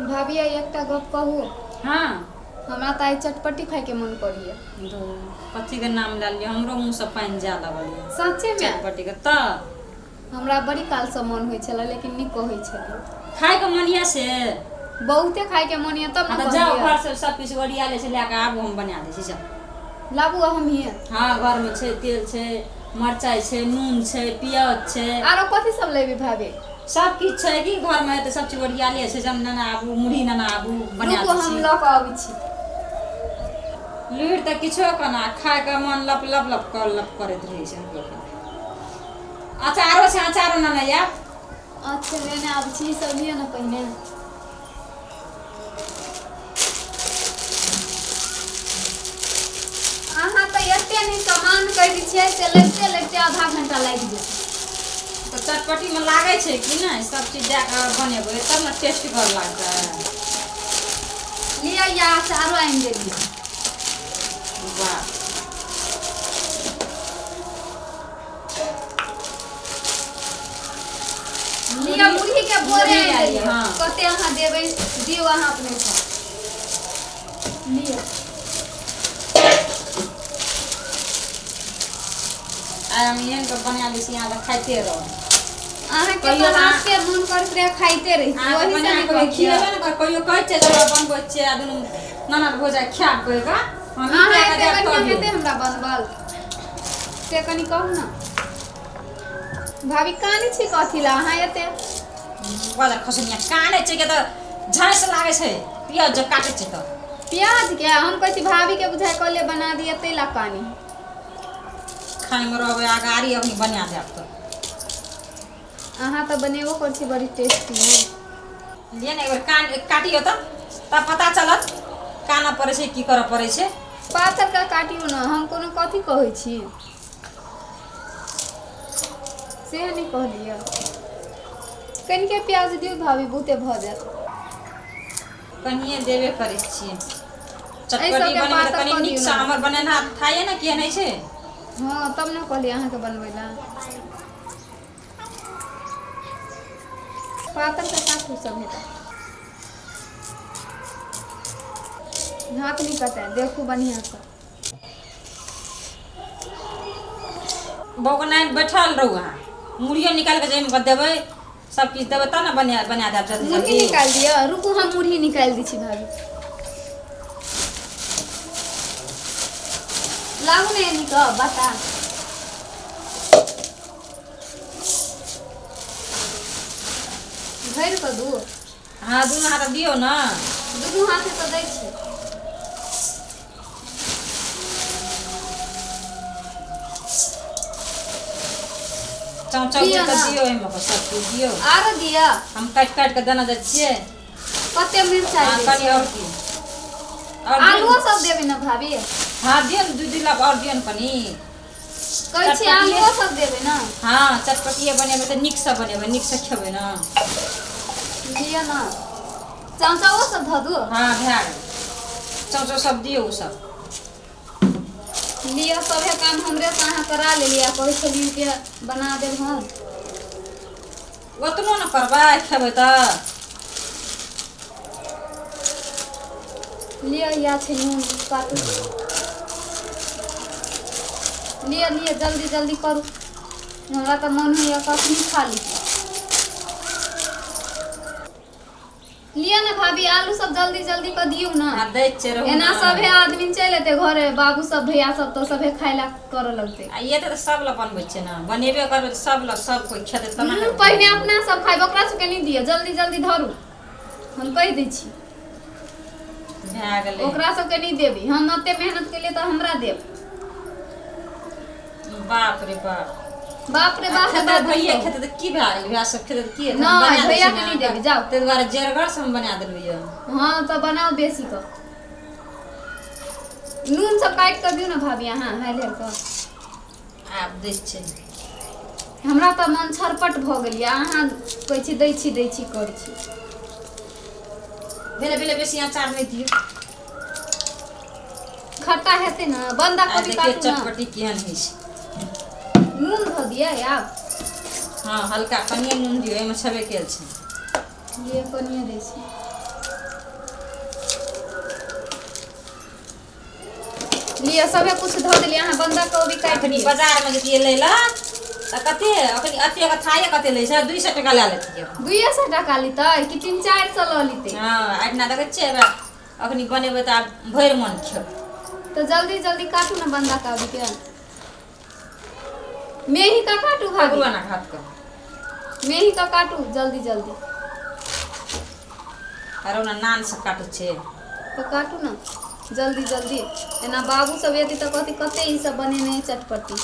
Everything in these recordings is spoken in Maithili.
भाभी, आइ एकटा गप कहू? हँ। हमरा तऽ आइ चटपटी खायके मन करैया। धू, कथीके नाम लए लियौ, हमरो मुँहसँ पानि जाय लगल यऽ। सच्चेमे? चटपटीके तऽ। हमरा बड़ी कालसँ मन होइ छलै, लेकिन नहि कहै छलियै। खायके मन यऽ से? बहुते खायके मन यऽ तब हँ ने तऽ जाउ। कहलियै। घरसँ सब किछु ओरिया लै छै, लए कऽ आबू, हम बना दै छी, जाउ। लाबू हमहीँ। हँ, घरमे छै, तेल छै, मरचाइ छै, नून छै, प्याज छै। आरो कथी सब लेबै भाभी? सब किछु छै कि घरमे, तऽ सब चीज ओरियाले छै। जब नेने आबू, मुरही नेने आबू, बना रुकू, दै हम छी। लऽ कऽ अबै छी। लुरि तऽ किछो केना, खायके मन लप लप लप कर लप करैत रहै छै लोकके। अचारो छै, अचारो नेने आयब। अच्छा, लेने आबै छी। ई सब लिअ ने पहिने। अहाँ तऽ एते नहि सामान कहि दै छियै से लगिते लगिते आधा घंटा लागि जेतै। तऽ चटपटीमे लागै छै कि नहि, सब चीज दए कऽ बनेबै तब ने टेस्टगर लागतै। लिअ, या अचारो आनि देलियै। वाह! लिअ, मुरही के बोरे मुरही आनि आयल देलियै। हँ। कते अहाँ देबै, दियौ अहाँ अपने सँ लिअ। आइ हम एहन कऽ बना दै छी, अहाँ तऽ खाइते रहू। अहाँके कहियो तऽ हाथ के मन करैत रहै, खाइते रही। अहाँके ओही से बना नहि कऽ कहलियै। खिएबे ने कर, कहियो कहै छियै जे हमरा बनबै छियै आ दुनू ननद भौजाइ खायब कहि कऽ हम ई अहाँ कए कऽ एते देब बढ़िआँ तबे। हेतै हमरा बनबल से कनि कहू ने भाभी, कानै छी कथी लए अहाँ एते? बड़ा खसनिया कानै छै के तऽ झाँस लागै छै, प्याज जे काटै छै तऽ। प्याजके हम कहै छी भाभीके बुझाइ कहलियै बना दिअ, ताहि लए कानी। खायमे रहबै अगाड़ी, अखनी बना देब तऽ। अहाँ तऽ बनेबो करै छी बड़ी टेस्टी ने। लिअ ने, एक बेर कान काटियौ तऽ तब पता चलत कानऽ पड़ै छै, की करऽ पड़ै छै। पातर का काटियौ ने, हम कोनो कथी कहै छी से नहि कहलियै। कनिके प्याज दियौ भाभी, बहुते भऽ जायत। कनिए देबे करै छियै। एहि चटपटी सबके बनेबै तऽ पातर कनि कऽ दियौ नीकसँ ने। हमर बनेनहार थाइए ने केहन होइ छै। हँ, तब ने कहलियै अहाँके बनबै लए। पातर का काटू सब हेतै, हाथ नहि कटाए, देखू बढ़िआँसँ। बौकनाइ बैठल रहू अहाँ, मुड़ियो निकालि कऽ जाहिमे देबै, सब किछु देबै तब ने बना बना देब जल्दी। मुरही जल्दी निकालि दिअ। रुकू, हम मुरही निकालि दै छी। भाभी, लाबू ने एनी कऽ बता। भरि कऽ दू। हँ, दुनू हाथ दियौ ने। दुनू हाथे तऽ दै छी। चौचौ दियौ कऽ ने। दियौ, एहिमे कऽ सब चीज दियौ। आरो दिअ। हम काटि काटि कऽ देने जाइ छियै। कते मिरचाइ हँ दै कनि छियै? आओर दियौ, आओर दियौ। आलुओ सब देबै ने भाभी? हँ, दियौ ने, दू दू लाख आओर दियौ ने कनि। कहै छी चटपटिये। आलुओ सब देबै ने? हँ, चटपटिये बनेबै तऽ नीकसँ बनेबै, नीकसँ खेबै ने। दिअ ने, चमचाओ सब धऽ दू। हँ, भए गेल, चौचौ सब दियौ ओ सब। लिअ, सभे काम हमरे से अहाँ करा लेलियै आ कहै छलियै कि बना देब हम। ओतनो ने करबै, खेबै तऽ। लिअ, इएह छै नून, काटू। लिअ लिअ, जल्दी जल्दी करू, हमरा तऽ मन होइए कखनी खा ली। लिअ ने भाभी, आलू सब जल्दी जल्दी कऽ दियौ ने। आ दै छियै, रहू एना ने। सभे आदमी चलि एतै घरे, बाबू सब, भैया सब, तऽ सभे खाय ला करऽ लगतै। आ ये तऽ सब लए बनबै छियै ने, बनेबे करबै तऽ सब लए, सब कोइ खेतै तब ने। पहिने अपना सब खाइब, ओकरा सबके नहि दिअ। जल्दी जल्दी धरू, हम कहि दै छी। भए गेलै। ओकरा सबके नहि देबै, हम ओते मेहनत केलियै तऽ हमरा देब। बाप रे बाप! बाप रे बाप! खेतै बाप भैया खेतै तऽ की भए गेलै? भैया सब खेतै तऽ की हेतै? नहि, हम बना दै भैया छियै के ने। नहि देबै, जाउ। ताहि दुआरे जेरगर से हम बना देलहुँ यऽ। हँ, तऽ बनाउ बेसी कऽ। नून सब काटि कऽ दियौ ने भाभी अहाँ हालि हालि कऽ। आब दै छियै। हमरा तऽ मन छरपट भऽ गेल यऽ, अहाँ कहै छी दै छी, दै छी करै छी। भेलै भेलै, बेसी अचार नहि दियौ। खट्टा हेतै ने। बन्धा आ कोबी देखियौ काटू ने। चटपटी केहन होइ छै। नून धऽ दियै आब? हँ, हल्का कनिए नून दियौ, एहिमे छेबे कयल छै। लिए, कनिए दै छी। लिअ सबे कुछ धऽ देलियै अहाँ बन्धा कोबी काटि अखनी लिअ। बाजारमे जतियै लै लए तऽ कते अखनी एतेक थाये कते लै छै 200 टका लए लेतियै। 200 टका लेतै कि 300-400 लऽ लेतै? हँ एहिठिना देखै छियै एहिबेर अखनी बनेबै तऽ आब भरि मन खेबै। तऽ जल्दी जल्दी काटू ने बन्धा कोबीके। मेही का काटू भाभी? पकड़ू एना हाथ कऽ। मेही का काटू जल्दी जल्दी। आरो ना नान से काटै छै। तऽ काटू ने जल्दी जल्दी, एना बाबू सब एतै तऽ कहतै कते ई सब बनेने है चटपटी।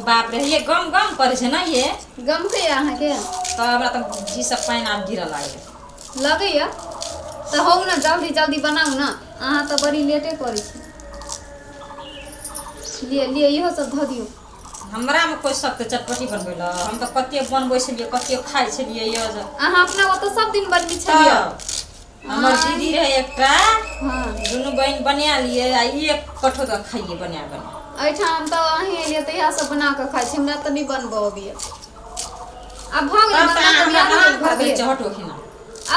बाप रे ये गम गम करै छै ने ये। गमकैया अहाँके? तऽ हमरा तऽ जी सब पानि आब गिरऽ लागलै। लगैया तऽ हौ ने जल्दी जल्दी बनाउ ने, अहाँ तऽ बड़ी लेटे करै छी। लिए लिए इहो सब धऽ दियौ। हमरामे कोइ शक चटपटी बनबै लए? हम तऽ कते बनबै छलियै, कते खाइ छलियै यऽ जे। अहाँ अपना ओतऽ सब दिन बनबै छलियै? तऽ हमर दीदी रहै एकटा, हँ दुनू बहिन बना लियै आ एक कठो तऽ खाइए बना बना। एहिठाम तऽ अहीं एलियै तऽ इएह सब बना कऽ खाइ छी, हमरा तऽ नहि बनबऽ अबैया। आब भऽ गेलै तब तऽ बन्धा कोबी अहाँ आरो हमरा देबै घर भाभी? चहटो खिना।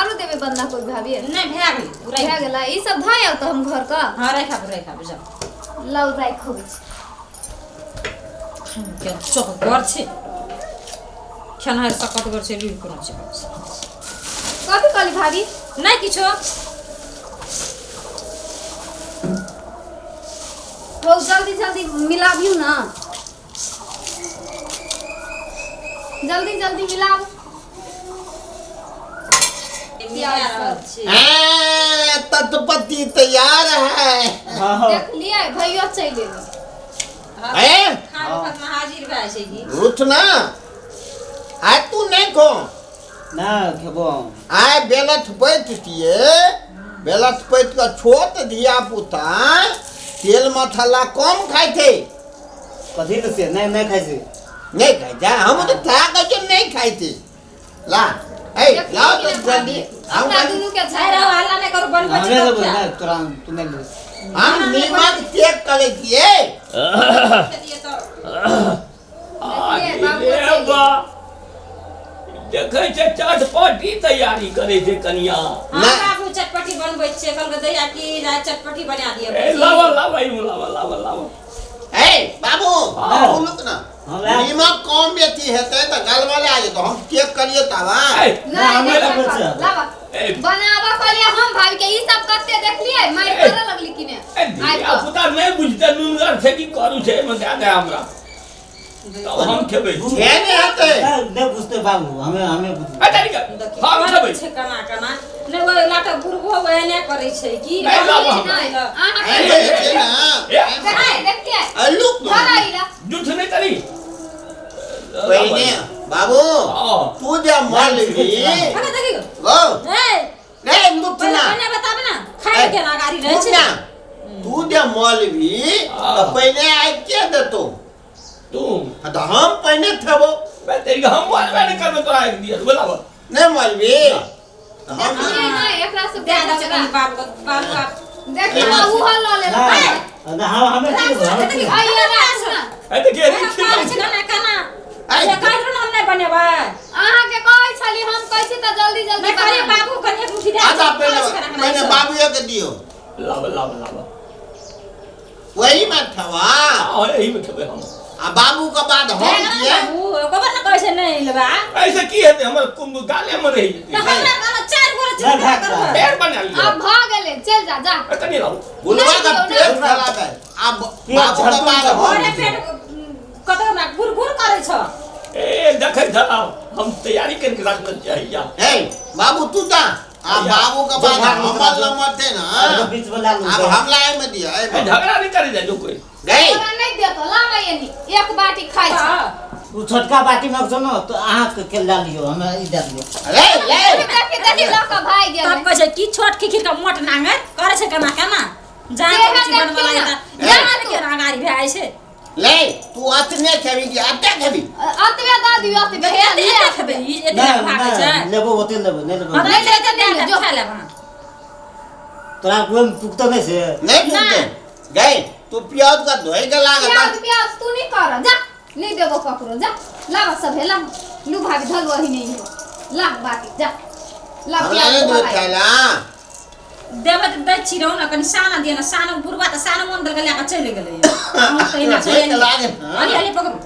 आरो देबै बन्धा कोबी भाभी? नहि भए गेलै पूरा। भए गेलै? ई सब धऽ आउ तऽ हम घर कऽ। हँ राखि आबू, राखि आबू जाउ। लाउ राखि अबै छी। के चौकगर छै खेनाइ, सकतगर छै, लुरि कोनो छै। कथी कहली भाभी? नहि किछो। हौ जल्दी जल्दी मिलाबियौ ने, जल्दी जल्दी मिलाबू। मिला रहल छी। हैं, तटपत्ती तैयार है। हाँ। देखलियै भैयो चलि एलै। हैं? खान वखत में हाजिर भए छै की। रुठ ना, आय तू नहीं खो। ना खेबो हम। आय बेलथ पैत छियै, बेलथ पैत के छोट धिया पुता तेल मसाला कम खाइ छै। कथी ने से नहीं नहीं खाइ छै। नहीं खाइ छै, हम तऽ था कहै छै नहीं खाइ छै। ला ए लाओ तो जल्दी हम अपना दुनू के नहि झगड़ा रहू, हल्ला नहि करू, बनबै छी हमे तब लेबो खायब। नहीं तोरा तू नहीं ले। हम नीमक चेक करै छियै। खेतियै तऽ देखलियै, बाबू रे चलि बा, देखै छै चटपटी तैयारी करै छै कनिया। हँ नहि। बाबू चटपटी बनबै छियै, कहलकै दैया की जे चटपटी बना दिअ। ए लावा लावा इमू लावा लावा लावा। ए बाबू हाँ। बाबू लुक ना, हमरा नीमक कम बेसी हेतै तऽ गलबला जेतौ, हम चेक करियो तब। ए नहि हमे नहि लेबै छै। लाबा ए बनाबऽ कहलियै हम भाभी के, ई सब कते देखलियै मारि करऽ लगली कि ने। ए धिया पुता नहि बुझतै, नुनगर छै कि करू छै, एहिमे दए दे हमरा तब हम खेबै। छे नहि हेतै। नहीं नहीं बुझते बाबू, हमें हमें बुझते। ए तरीका देखियौ, हम करै खेबै। छै केना केना नहि, ओहि लाटक बुढ़बो ओहने करै छै की। नहि, लाबऽ हमरा। नहि, लाबऽ। अहाँ ए, छै ना। ए, देखियै देखियै ए, लुक ना। धरा ई ला। जुठ नहि करी पहिने बाबू हाँ। तू जे मरली अरे देखियौ। गो ए नहीं लुक पहिले ना। पहिने बताब ने खाय के केना गाड़ी रहै सुन छै। ना, तू जे मरबी तऽ पहिने आगि के देतौ? तू। हाँ, तऽ हम पहिने थेबो। बे तेरी हम मरबे नहि करबै तोरा एक दिया बोलाब। नहीं मरबी तऽ हम देखलियै नहि एकरा सब दए दै छै कनि बाबू के, बाबू आब देखियौ उहो लऽ लेलक। नहीं ना, हम हमें की लेबो, हमें की लेबो। आइए राखू ना। ए तऽ गेरी करै छै केना केना। ऐ, जे कहैत रहौ ने हम नहि बनेबै। अहाँके कहै छली, हम कहै छी तऽ जल्दी जल्दी नहि कहलियै बना। बाबू कनि एक मुट्ठी दए अच्छा दे, पहिने करै छै केना केना पहिने ई सब। बाबूए के दियौ। लाब लाब लाब। वही में थवा। हाँ एही में खेबै हम। आ बाबू के बाद हम भए गेलै दिए। बाबू, ओकर बाद ने कहै छै नहि लेबै। ऐसे की हेतै, हमर कुम्भ गाले में रहि तऽ जेतै। हमरा कहलक चारि गोरे नहि, चिन्ता भाग करबै। पेड़ बना लिअ। आब भऽ गेलै, चलि जा जा। ए, कनि लाउ। बुलवा के नहीं पेट दियौ ना। खराब है, आब पेट बाबू के झरकन बाद के हम घरे दिए। पेट कतौ हमरा घुर घुर करै छ। ए देखै छलाउ हम तैयारी करके रखने छियै। हे बाबू तू जा, आ बाबू के बाद भाग हमर नंबर थे ना। अरे बीच में ला लूं। अब हमला एहिमे दिअ एहिमे। ए झगड़ा नहि करै जाइ जो कोइ। गई तोरा नहि देतौ, लाबै एनी एक बाटी खाइ छै। ओ छोटका बाटी में छौ ने तऽ अहाँ के के ला लियौ, हमरा ई दए दियौ। अरे ले। देखी देखी लऽ कऽ भागि गेलै। तब कहै छै की छोट खिखिर के मोट नांगर करै छै केना केना जा देहे कुछ बनबऽ देखियौ लागै ना। तऽ जा केना गाड़ी भए जाइ छै। ले तू अतने खेबी कि अते खेबी? अतबे दऽ दियौ, अतबे एते ले। एते खेबै, ई एते नहीं भागै छै। नहीं लेबो ओते लेबो, नहीं लेबो। हँ, नहि लेतै नहि, दए जो। देब, खा लेब अहाँ। तोरा कोइ पुगतो नहीं से। नहीं पूछते गई तू प्याज का धोए के लागत। प्याज प्याज तू नहीं कर, जा नहीं देबो ककरो, जा लाबा सब है ला लू भाभी धल वही नहीं हो ला बाटी जा ला हमरा प्याज नहीं दूध धोलाइ। खाइला। देबै तऽ दै छी रहू ने कनि साना दिअ ने साना बुढ़वा तऽ साना मोन देलकै लए कऽ चलि गेलै अहूँ तऽ एना छै भूख लागल हँ। हली हली पकड़ू।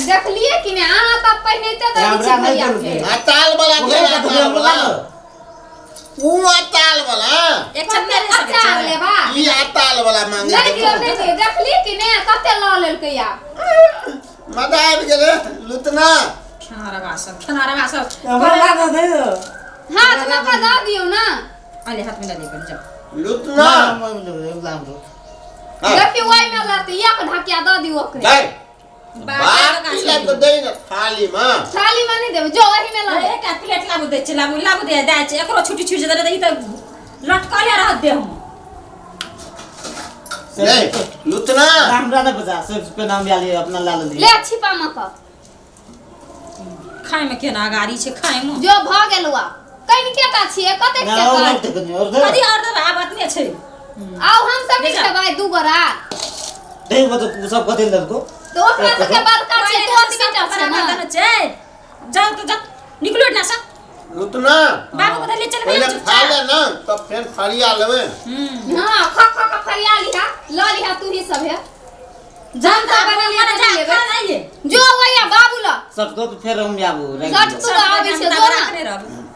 देखलिए कि नहि अहाँ तऽ पहिनते दै हमरा छी नहि भैया देलकै। के। अताल वाला ओकरे दे कथी अताल हमरा वाला लागल? ऊ अताल वाला एक छन्ना ले सकै अचार छै लेबा ई अताल वाला मांगे नहि दियौ नहि दियौ देखलिए कि नहि कते लऽ लेलकै आब। मजा आबि गेलै लुतना। खेनारवा सब खेनारवा सब। हमरा लागल दे दो। हाथ में कऽ दऽ दियौ ना। अले हाथ में डालिए कनि जाओ। लुतना। ना, हम ओहिमे लेबै, एगो हमरो। हाँ, देखियौ ओहिमे लतै एक ढकिया दऽ दियौ ओकरे। दे बाटी बाटी लए तऽ दे ने थालीमे। थाली में नहि देबै जो ओही में लऽ ले। एकटा प्लेट लाबू दै छै लाबू लाबू दे दै छै एकरो छुट्टी छुटि जेतै तऽ ई तऽ लटकले रहत देहमे। ले लुतना। ना, हमरा नहि पता, सब पे नाम ला लियो, अपना ला लेलियै। ले छिपा में कऽ। खायमे केना अगाड़ी छै खायमे। जो भऽ गेल आब कनिकेटा छियै कतेक ना, और खेतै। लगतै कनि, और दे। कथी और देबै आब अतने छै। आउ हम सब नहि बेटा। खेबै दू गोरा। दे, वो तो सब कथी लेलको? तऽ ओकरा सबके बड़का छै तू ओतबीटा छै बराबर ने। देने छै जाउ तऽ जाउ निकलू एहिठिना सँ। लुतना बाबू के धैले चलबै पहिले खा चुपचाप। ले ना तब फेर फरिया लेबै। हँ खा खा कऽ फरिया लिहा लऽ लिहा तू ही सब हे। जनता हम बना बनेलियै जा तऽ लेबै। खा लइए। जो वही बाबू लऽ सब तो फेर हम आबू, राखि सट दियौ। तू आबै छै जो ना। रखने रहब।